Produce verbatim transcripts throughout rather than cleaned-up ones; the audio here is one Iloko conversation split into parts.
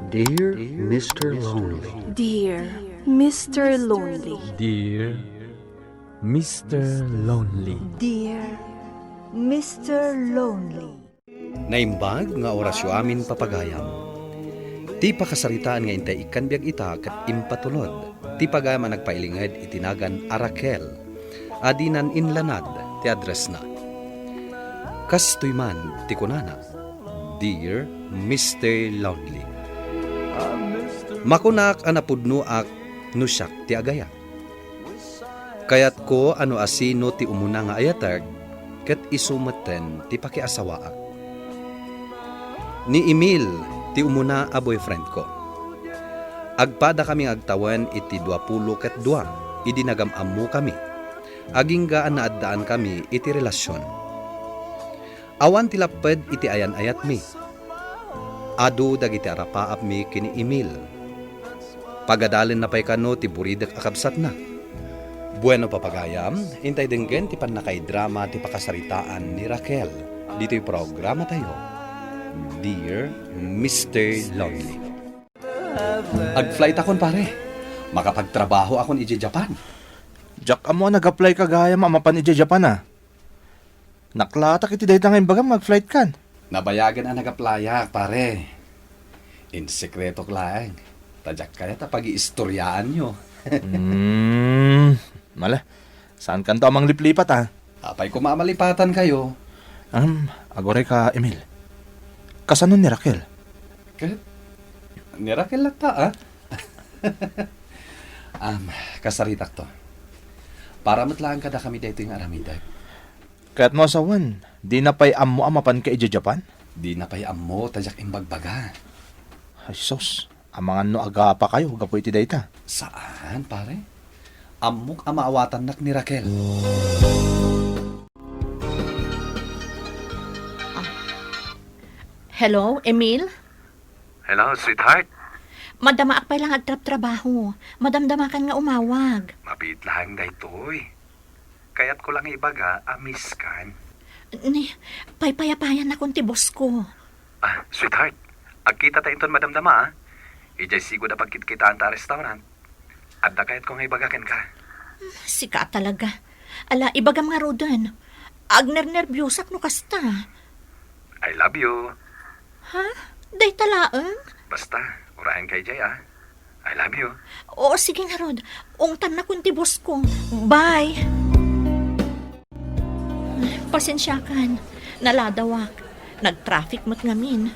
Dear Mister Lonely. Dear Mister Lonely. Dear Mister Lonely. Dear Mister Lonely. Naimbag nga orasyo amin, papagayam. Ti pakasaritaan nga intay ikkan biag ita ket impatulod ti pagayam a nagpailinged iti nagan a Raquel a dinan inlanad ti addressna. Kastoy man ti kunana, "Dear Mister Lonely, makunak a napudnoak no siak ti agayat. Kayatko a no asino ti umuna nga ayatek, ket isu metten ti pakiasawaak." Ni Emil ti umuna a boyfriendko. Agpadakami nga agtawen iti duapulo ket dua idi nagam-ammokami, agingga a naaddaankami iti relasion. Awan ti lapped iti ayan-ayatmi. Adu dagiti arapaapmi ken ni Emil. Pagadalenna pay kano ti buridek a kabsatna. Bueno, papagayam, intay denggen ti pannakaidrama ti pakasaritaan ni Raquel ditoy programatayo, Dear Mister Lonely. Ag-flight akon, pare. Makapagtrabaho akon idiay Japan. Diak ammo a nag-apply ka gayam a mapan idiay Japan, a. Naklatak iti dayta nga imbagam nga ag-flight kan. Nabayagen a nag-applyak, pare. In sekretok laeng. Ta diak kayat a pagiistoryaanyo. Hmm, mala. Saankanto a mangliplipat, a? Apay koma a malipatankayo. Am, aguray ka, Emil. Kasano ni Raquel? Ket, ni Raquel latta, a? Am, kasaritakto. Para met laeng kadakami daytoy nga aramidek. Kayatmo a sawen, dina pay ammo a mapanka idiay Japan? Dina pay ammo ta diak imbagbaga. Ay sus, amangan no agapakayo gapu iti dayta. Saan, pare. Ammok a maawatannak ni Raquel. Hello, Emil? Hello, sweetheart. Madamaak pay la nga agtrabtrabaho. Madamdamakan nga umawag. Mabiit laeng daytoy. Kayatko la nga ibaga a miss kan. Ni, paypayapayannakon ti boss ko. Ah, sweetheart, agkita ta inton madamdama, a. Idiay sigud a pagkitkitaan ta a restaurant. Adda kayatko nga ibaga kenka. Sika talaga. Ala, ibagam ngaruden. Agnernerbiosak no kasta. I love you. Ha? Dayta laeng? Basta, uraenka idiay, a. I love you. Oo, sige ngarud. Ungtannakon ti boss ko. Bye! Pasensiakan. Naladawak. Nag-traffic met ngamin.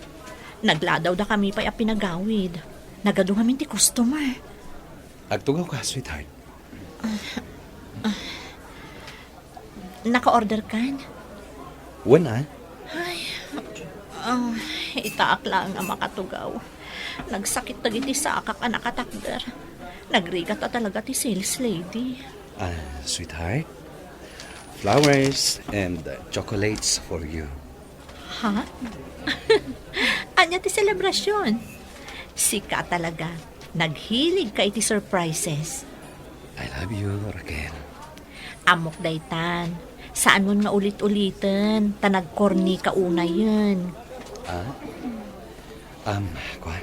Nagladawdakami pay a pinagawid. Nagadu ngamin ti customer. Agtugawka, sweetheart. Naka-order kan? Wen, a. Ay, ah, itaak laeng a makatugaw. Nagsakit dagiti sakak a nakatakder. Nagrigat a talaga ti sales lady. Ah, sweetheart, flowers and chocolates for you. Ha? Ania ti selebrasyon? Sika talaga. Naghilig ka iti surprises. I love you, Raquel. Ammok daytan. Saan mon nga ulit-uliten, ta nagkorni ka unayen. Ah? Um, kua?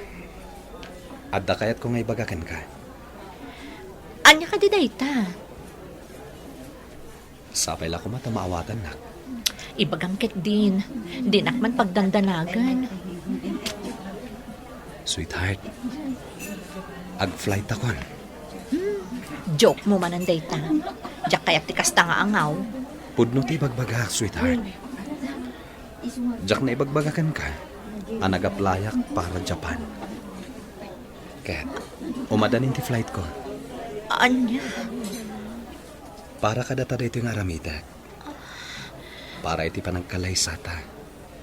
Adda kayatko nga ibaga kenka. Ania kadi dayta? Sapay la koma ta maawatannak. Ibagam ketdin, dinak man pagdandanagan. Sweetheart, ag-flight akon. Hmm, joke mo manen dayta. Diak kayat ti kasta nga angaw. Pudno ti ibagbagak, sweetheart. Diak naibagbaga kenka a nag-applyak para Japan. Ket, umadanin ti flight ko. Ania? Para kadata daytoy nga aramidek. Para iti panagkalaysata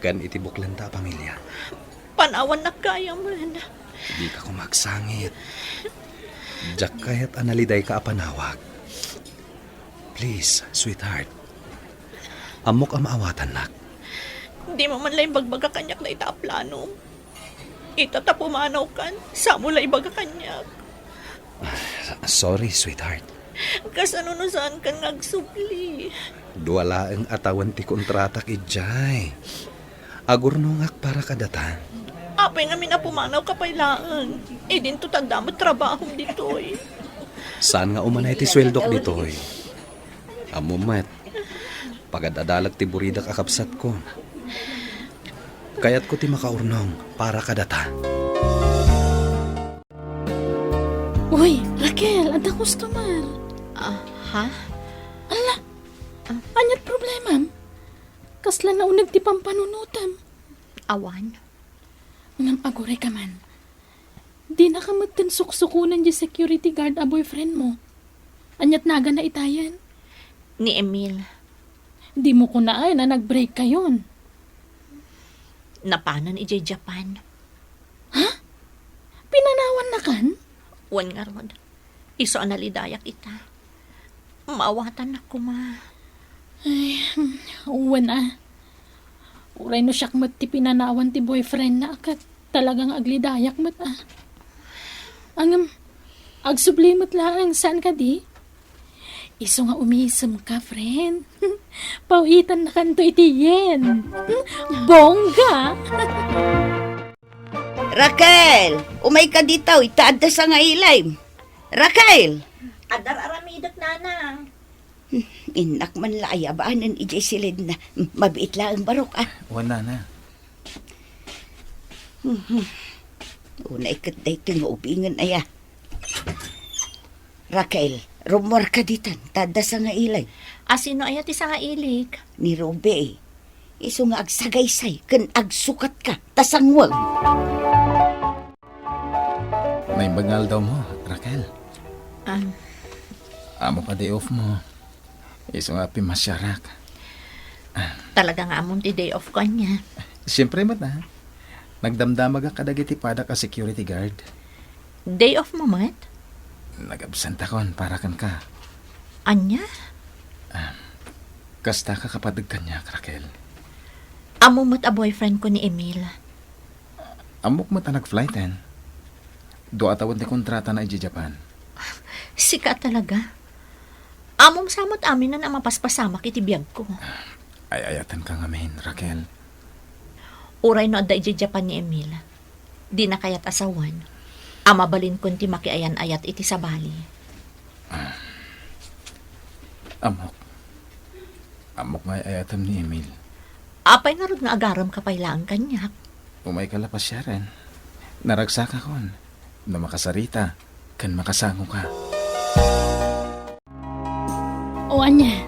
ken iti buklenta a pamilia. Panawannak gayamen. Dika koma agsangit. Diak kayat a nalidayka a panawag. Please, sweetheart. Ammok a maawatannak. Dimo man la imbagbaga kaniak dayta a planom. Ita ta pumanawkan, saan mo la ibaga kaniak. Ah, sorry, sweetheart. Kasano no saankan nga agsubli? Dua laeng a tawen ti kontratak idiay. Agurnongak para kadata. Apay ngamin a pumanawka pay laeng. Idinto tanda met trabahom ditoy. Saan nga umanay ti sueldok ditoy? Ammom met, pagad-adalag ti buridak a kabsatko. Kayatko ti makaurnong para kadata. Uy, Raquel, adda customer. Ah, ha? Ala, Ah. Aniat problemam? Kasla nauneg ti pampanunotam. Awan. Ngem agurayka man. Dinaka metten suksukonen ti security guard a boyfriend mo. Aniat naganna itayen? Ni Emil. Dimo kunaen a nag-break kayon. Napanen idiay Japan. Ha? Pinanawannakan? Wen ngarud. Isu a nalidayak ita. Maawatannak koma. Ay, hmm, wen a. Uray no siak met ti pinanawan ti boyfriend na, ket talaga nga aglidayak met a. Ngem, agsubli met laeng, saan kadi? Isu nga umisemka, friend. Pawitannakanto iti yen. Bongga! Raquel, umayka ditoy, ta adda sangailim. Raquel! Adda ar-aramidek, Nana. Innak man la aya baanen idiay silidna. Mabiit laeng barok, ah. Wen, Nana. Mhm. Unay ket daytoy nga ubingen aya. Raquel, rummuarka ditan, ta adda sangailim. A, sino aya ti sangailik? Ni Ruby. Isu nga agsagaysay ken agsukatka, ta sangweng. Naimbag nga aldawmo, Raquel. Ah. Ammok a day off mo. Isu nga pimasiarak. Talaga nga ammom ti day off ko ania. Siempre met, ah. Nagdamdamagak kadagiti padak a security guard. Day off mo met? Nag-absentakon para kenka. Ania? Ah, kasta ka kapadeg kaniak, Raquel. Ammom met a boyfriend ko ni Emil. Ammok met a nag-flight, eh. Dua a tawen ti kontratana idiay Japan. Sika talaga? Ammom sa met aminen a mapaspasamak iti biagko. Ay-ayatenka ngamin, Raquel. Uray no adda idiay Japan ni Emil, dina kayat a sawen a mabalinkon ti makiayan-ayat iti sabali. Ammok. Ammok nga ay-ayatem ni Emil. Apay ngarud nga agaremka pay laeng kaniak? Umayka la pasiaren. Naragsakakon no makasarita ken makasangoka. O ania,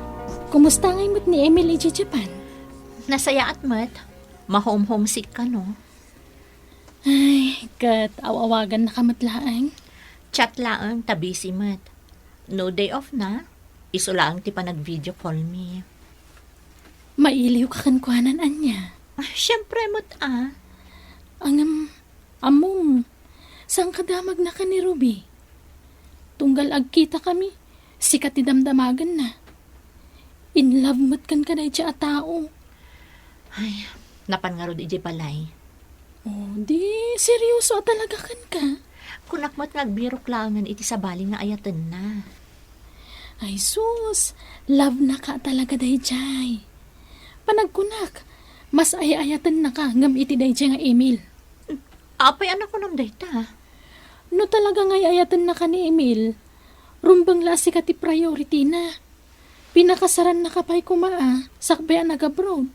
kumusta ngay met ni Emil idiay Japan? Nasayaat met. Mahomehomesick kano? Ay, ket aw-awagannaka met laeng? Chat laeng ta busy met. No day off na, isu laeng ti panag-video call mi. Mailiwka kenkuanan ania? Ah, siempre met a. Ngem, ammom, saan kadamagnaka ni Ruby? Tunggal agkitakami, sika ti damdamagenna. In love met kenka daydiay a tao. Ay, napan ngarud idiay balay. Oh, di seryoso a talaga kenka? Kunak met nga agbirok laengen iti sabali nga ayatenna. Ay sus, love na ka talaga daydiay. Panagkunak, mas ay-ayatenna ka ngem iti daydiay nga Emil. Apay a nakunam dayta? No talaga nga ay-ayatenna ka ni Emil, rumbeng la a sika ti priority na. Pinakasarannaka pay koma a, sakbay a nag-abroad.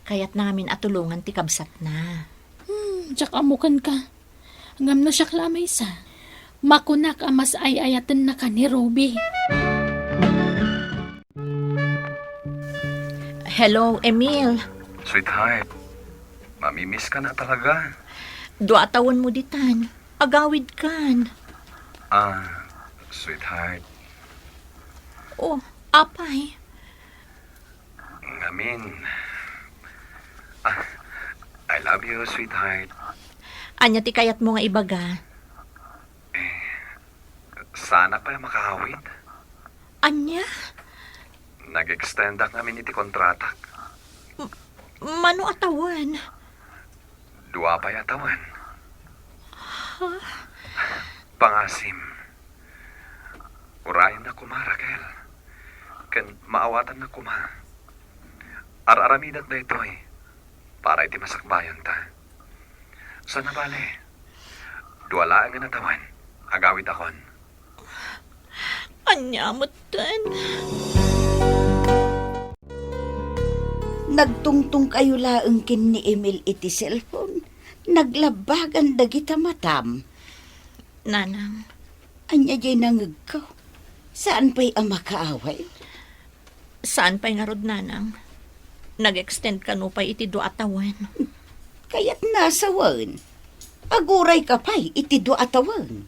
Kayatna ngamin a tulongan ti kabsatna. Hmm, diak ammo kenka. Ngem no siak la a maysa, makunak a mas ay-ayatennaka ni Ruby. Hello, Emil. Sweetheart, mamimiss ka na talaga. Dua a tawen mo ditan. Agawid kan. Ah, sweetheart. Oh, apay. Ngamin. Ah, I love you, sweetheart. Ania ti kayatmo nga ibaga? Eh, saanak pay a makaawid. Ania? Nag-extendak ngamin iti kontratak. M-, mano a tawen? Dua pay a tawen. Ha? Pangasim. Urayennak koma, Raquel. Ken maawatannak koma. Ar-aramidak daytoy para iti masakbayanta. Saan a bale? Dua laengen a tawen. Agawidakon. Ania metten? Nagtungtongkayo laeng ken ni Emil iti cellphone. Naglabbagan dagita matam. Nanang. Ania diay nangegko? Saan pay a makaaway? Saan pay ngarud, Nanang. Nag-extend kano pay iti dua a tawen. Kayatna a sawen. Agurayka pay iti dua a tawen.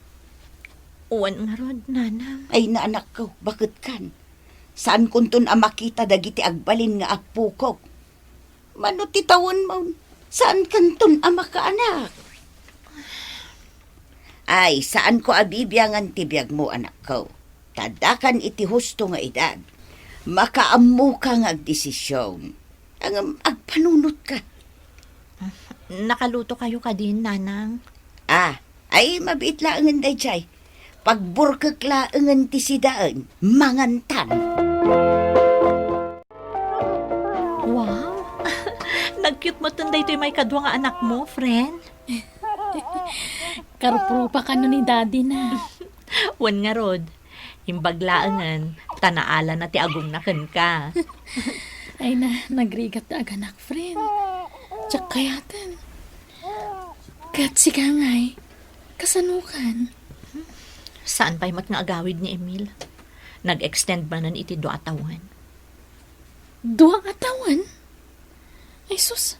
Wen ngarud, Nanang. Ay, anakko, baketkan. Saankonton a makita dagiti agbalin nga appokok. Mano ti tawenmon, saankanton a makaanak. Ay, saanko a bibiangan ti biagmo, anakko. Ta addakan iti husto nga edad. Makaammoka nga agdesision. Ngem agpanunotka. Nakalutokayo kadin, Nanang? Ah, ay, mabiit laengen daydiay. Pagburkek laengen ti sidaen, mangantan. Wow! Nag-cute metten daytoy maikadua nga anakmo, friend. Karuprupa kano ni Daddy na. Wen ngarud, imbag laengen, ta naalana ti agongna kenka. Ay na, nagrigat ti aganak, friend. Diak kayaten. Ket sika ngay, kasanokan? Saan pay met nga agawid ni Emil. Nag-extend manen iti dua a tawen. Dua a tawen? Ay sus,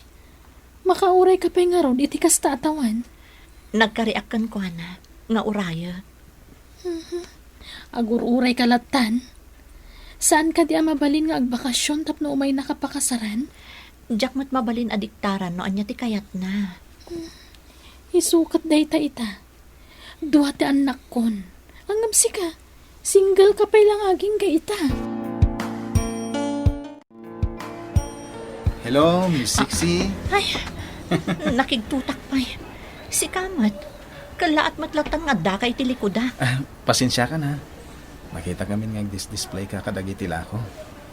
makaurayka pay ngarud iti kasta a tawen? Nagkariak kenkuana nga urayek. Mhm. Agur-urayka lattan. Saan kadi a mabalin nga agbakasyon tapno umaynaka pakasaran? Diak met mabalin a diktaran no ania ti kayatna. Hmm. Isu ket dayta ita. Dua ti annakkon. Ngem sika, single ka pay la nga agingga ita. Hello, Miss Sexy. Ay, nakigtutak pay. Sika met. Kellaat met lattan nga addaka iti likudak. Ah, pasensiakan, ha. Nakitak ngamin nga agdis-display ka kadagiti lako.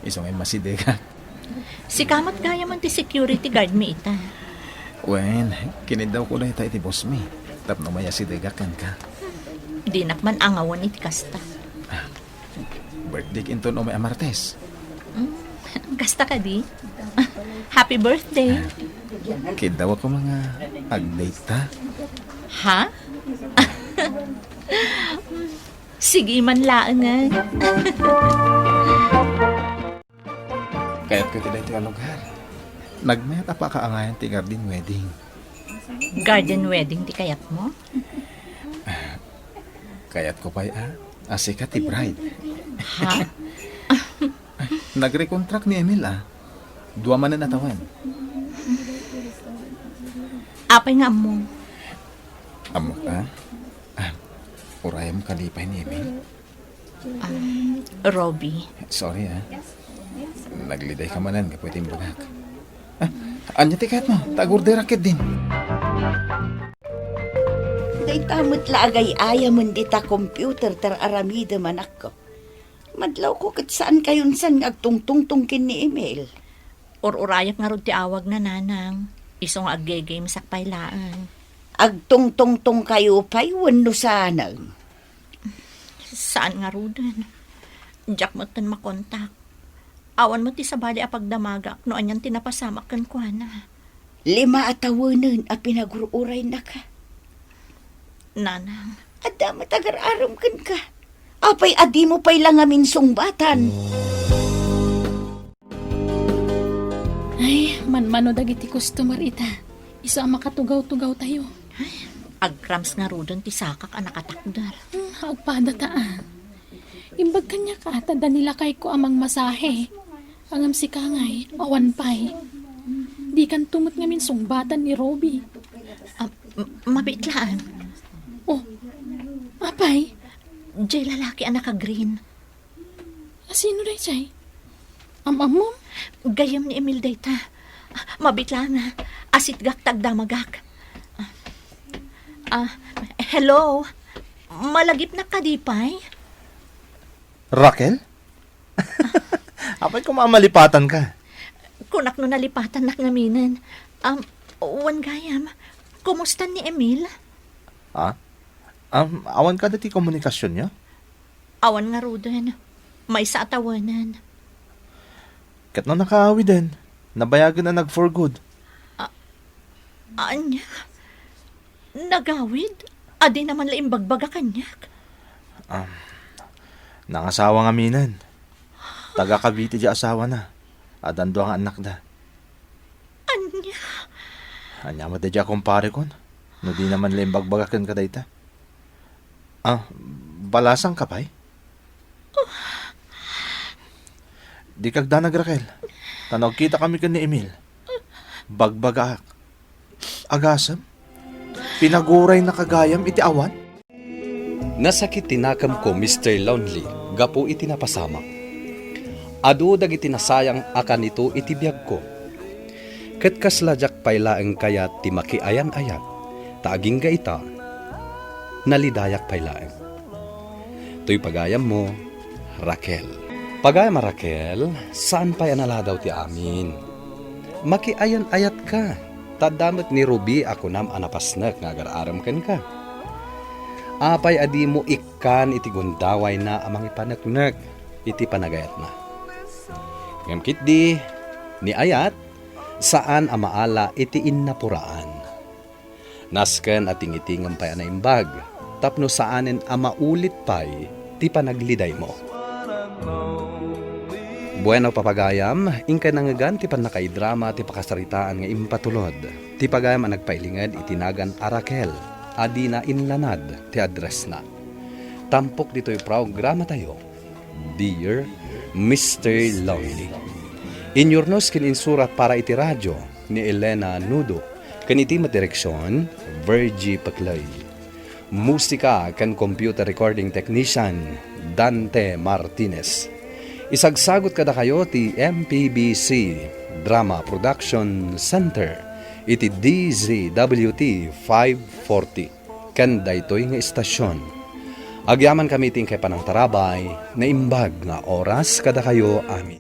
Isu nga immasidegak. Sika met gayamen ti security guard mi ita. Wen, kiniddawko dayta iti boss mi. Tapno umayasidedak kenka. Dinak man angawen iti kasta. Ah, birthday inton umay a Martes. Mm, kasta kadi? Happy birthday. Ah, kiddawak nga agdate ta. Ha? Sige man laengen. Kayatko ti daytoy a lugar. Nagmayat a pakaangayan ti garden wedding. Garden wedding ti kayatmo? Kayatko pay a, a sika ti bride. Ha? Nagrecontract ni Emil a. Dua manen a tawen. Apay nga ammo? Ammok a. Ah, urayem kadi pay ni Emil? Ah, Robbie. Sorry, ah. Nagliday ka manen gapu iti imbagak. Ah, ania ti kayatmo? Ta agurderak ketdin. Dayta met la agay-ayamen dita computer ti ar-aramidem, anakko. Madlawko ket saan kayon san nga agtungtungtong ken ni Emil. Ur-urayak ngarud ti awagna, nanang. Isu nga agge-gamesak pay laeng. Agtungtungtong kayo pay wenno saanen? Saan ngaruden. Diak metten makontak. Awan met ti sabali a pagdamagak no anian ti napasamak kenkuana. Lima a tawenen a pinagur-uraynaka. Nanang. Adda met agar-arem kenka. Apay a dimo pay la ngamin sungbatan? Ay, manmano dagiti customer ita. Isu a makatugaw-tugaw tayo. Ay, agrams ngaruden ti sakak a nakatakder. Hmm, agpada ta, ah. Imbag kaniak a ta adda ni lakayko a mangmasahe. Ngem sika ngay, awan pay. Dikanto met ngamin sungbatan ni Robbie. Ah, m-, mabiit laeng. Oh, apay? Jay lalaki a naka-green. A sino dayjay? Am-ammom? Gayyem ni Emil dayta. Ah, mabiit laeng, ah. Asitgak ta agdamagak. Ah, hello? Malagipnak kadi pay? Raquel? Apay koma a malipatan ka? Kunak no nalipatannak ngaminen. Um, wen gayam, Kumusta ni Emil? Ah? Um, awan kada ti komunikasyonyo? Awan ngaruden. Maysa a tawenan. Ket no nakaawiden, nabayagen a nag-for good. Ania? Nagawid? Adina man la imbagbaga kaniak? Um, nangasawa ngaminen. Taga Cavite di asawana. Addan dua nga annakda. Ania? Ania met daydiay a kumparekon? No dina man la imbagbaga ken kadayta. Ah, balasangka pay? Dika agdanag, Raquel. Ta no agkitakami ken ni Emil, bagbagaak. Agasem? Pinaguray na kagayam iti awan? Nasakit ti nakemko, Mister Lonely, gapu iti napasamak. Adu dagiti nasayang a kanito iti biagko. Ket kasla diak pay laeng kayat ti makiayan-ayat, ta agingga ita, nalidayak pay laeng. Toy pagayammo, Raquel. Pagayam a Raquel, saan pay a naladaw ti amin. Makiayan-ayatka, ta adda met ni Ruby a kunam a napasnek nga agar-arem kenka. Apay a dimo ikkan iti gundawayna a mangipaneknek iti panagayatna? Ngem ketdi, ni ayat, saan a maala iti innapuraan. Nasken a tingitingem pay a naimbag, tapno saanen a maulit pay ti panaglidaymo. Bueno, papagayam, inkay nangngegan ti pannakaidrama ti pakasaritaan nga impatulod ti pagayam a nagpailinged iti nagan a Raquel a dina inlanad ti addressna. Tampok ditoy programatayo, Dear Mister Lonely. Inyurnos ken insurat para iti radio ni Elena Nudo, ken iti met direksion, Virgie Peclay. Musika ken computer recording technician, Dante Martinez. Isagsagut kadakayo ti M P B C Drama Production Center iti D Z W T five forty. Ken daytoy nga istasion, agyamankami iti inkay panangtarabay, naimbag nga oras kadakayo amin.